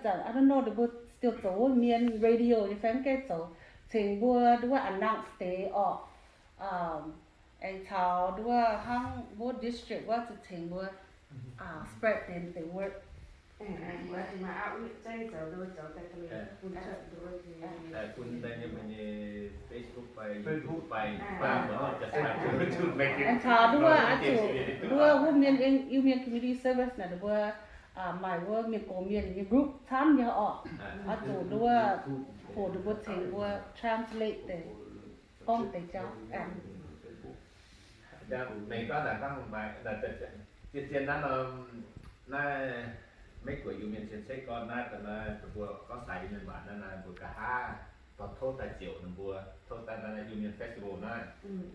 Zanc I don't know, ninh mbuo still zoux wuov mienh radio nyei fai mv gaengh zoux, cingx mbuo nduov announce deix orqc. Aengx caux nduov hnangv wuov district wuov zuqc cingx mbuo spread deix deix word. Aengx caux nduov oix zuqc nduov wuov mienh Iu-Mienh community service naaic ninh mbuo maaih wuov mienh gox mienh nyei group camv nyei orqc. Oix zuqc nduov hoqc ninh mbuo cingx mbuo translate deix gorngv deix jauv. Mengh gorngv naaic gorngv maaih, zien-zien naaiv norm, naaiv Meiv Guoqv Iu-Mienh cien-ceqv gorn naaiv, da'naaiv mbuo gorngv sai Iu-Mienh waac naaiv, naaiv mbuo nqa'haav dorh tov daaih ziouc ninh mbuo, tov daaih naaiv Iu-Mienh festival naaiv,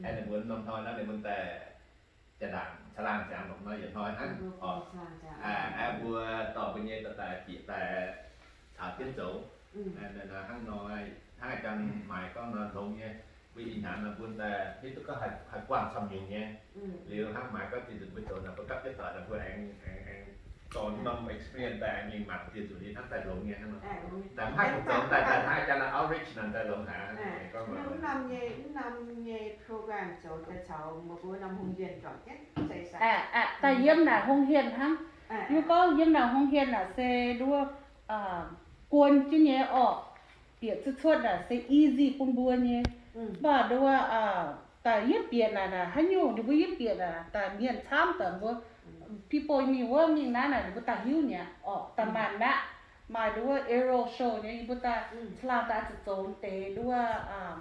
aengx ninh mbuo norm hnoi naaiv ninh mbuo daaih jaa-ndaangc caangh laangh ziangx longc nor yietc hnoi hnangv. Aengx mbuo dorh mbuo nyei daaih bieqc daaih caux jienv zoux. Hnangv nor, hnangv a'jang maaih gorngv nor longx nyei, mbuo ih hnyangx nor mbuo daaih hiuv duqv gorngv haih guangc camv nyungc nyei. Liuz hnangv maaih gorngv diuh nzunc mbuo zoux naaic, mbuo gapv jienv doic naaic mbuo aengx, aengx dorh norm experience daaih aengx mingh mangc diuh nzunc ninh hnangv daaih longx nyei hnangv nor. Daaih mv haih zoux daaih, daaih hnangv a'jang naaiv outreach naaic daaih longx haic. Mv norm nyei, mv norm nyei program zoux daaih caux mbuo norm hungh hienh juangc jienv. Daaih yiem naaic hungh hienh hnangv. Yie gorngv yiem naaic hungh hienh naaic se nduov guon jienv nyei orqc. Bieqc cuotv cuotv naaic se easy bun mbuo nyei. Mv baac nduov daaih yietv bieqc naaic, naaic haaix nyungc ninh mbuo yietv bieqc naaic, daaih mienh camv daaih mbuo people mingh wuov mingh naaiv naaic ninh mbuo daaih hiuv nyei orqc. Daaih maaih maqv, maaih nduov arrow show nyei, yie mbuo daaih caangh laangh daaih zuqc zoux deix nduov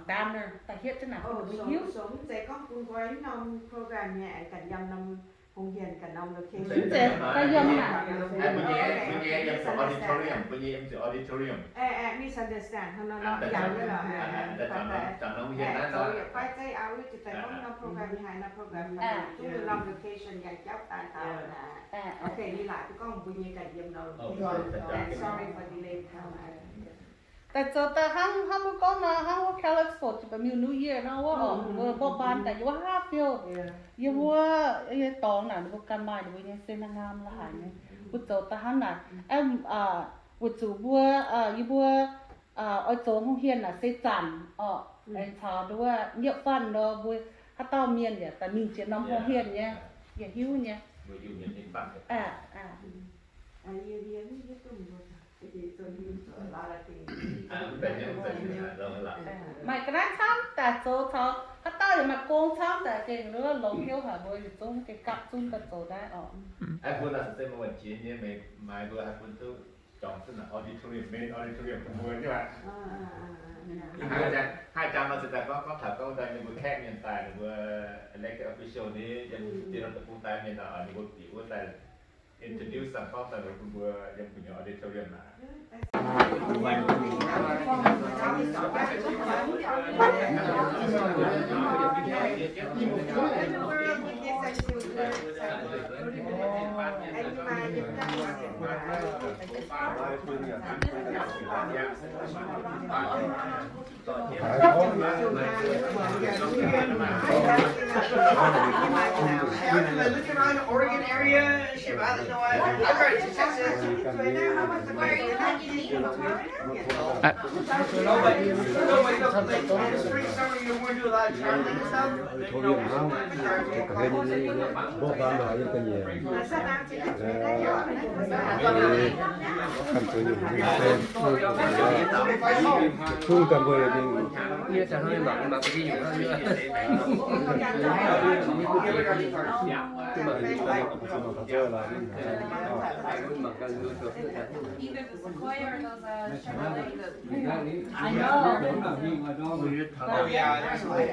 banner daaih hietv jienv naaic bun ninh mbuo hiuv. Mv zeiz gorngv bun nqoi norm program nyei aengx ganh yiem norm hungh hienh ganh norm location. Mv zeiz daaih yiem naaic. Mbuo nyei, mbuo nyei yiem auditorium, mbuo nyei yiem auditorium. Misunderstand hnangv nor, yangh nyei lorqc. Zoux norm hungh hienh naaiv nor, zoux yietc fai zeiv outreach daaih gorngv norm program nyei haaix norm program, zungv norm location yangh jauv daaih taux naaic. Okay, ninh laaic duqv gorngv mbuo nyei ganh yiem norm location. Sorry for delay. Daaih zoux daaih hnangv, hnangv mbuo gorngv nor, hnangv wuov Calix Fort, jiu-baang miuc New Year nor wuov orqc, mbuo mborqv baan daaih yiem wuov Hatfield, yiem wuov, yiem dorngx naaic, ninh mbuo ganh maaih ninh mbuo nyei se naaiv ngaam la'haic nyei. Mbuo zoux daaih hnangv naaic, aeqv, weic zuqc mbuo, yie mbuo oix zoux hungh hienh naaic se zanc orqc, aengx caux nduov nyiepv fanh nor mbuo haaix dauh mienh yaac daaih mingh jiex norm hungh hienh nyei, yaac hiuv nyei. Maaih ga'naaiv camv daaih zoux taux haaix dauh yaac maaih gong camv daaih gengh nduov longx hnyouv haic, mbuo yietc zungv gengh gapv zunv daaih zoux naaiv orqc. Mbuo naaic se maaih wuonh jiex nyei, maaih mbuo haih bun duqv juangc duqv naaic auditorium, main auditorium bun mbuo nyei aqv. Hnangv a'jang nor se daaih gorngv, gorngv taux gorngv daaih ninh mbuo kaeqv mienh daaih, ninh mbuo elected official nyei, yiem dinh norm deic-bung daaih mienh daaih, ninh mbuo bieqc wuov daaih introduce daaih gorngv daaih bun mbuo yiem gu'nyuoz auditorium naaic. Either the Sequoia or those, uh, Chevrolet, the I know. Oh, yeah, that's right.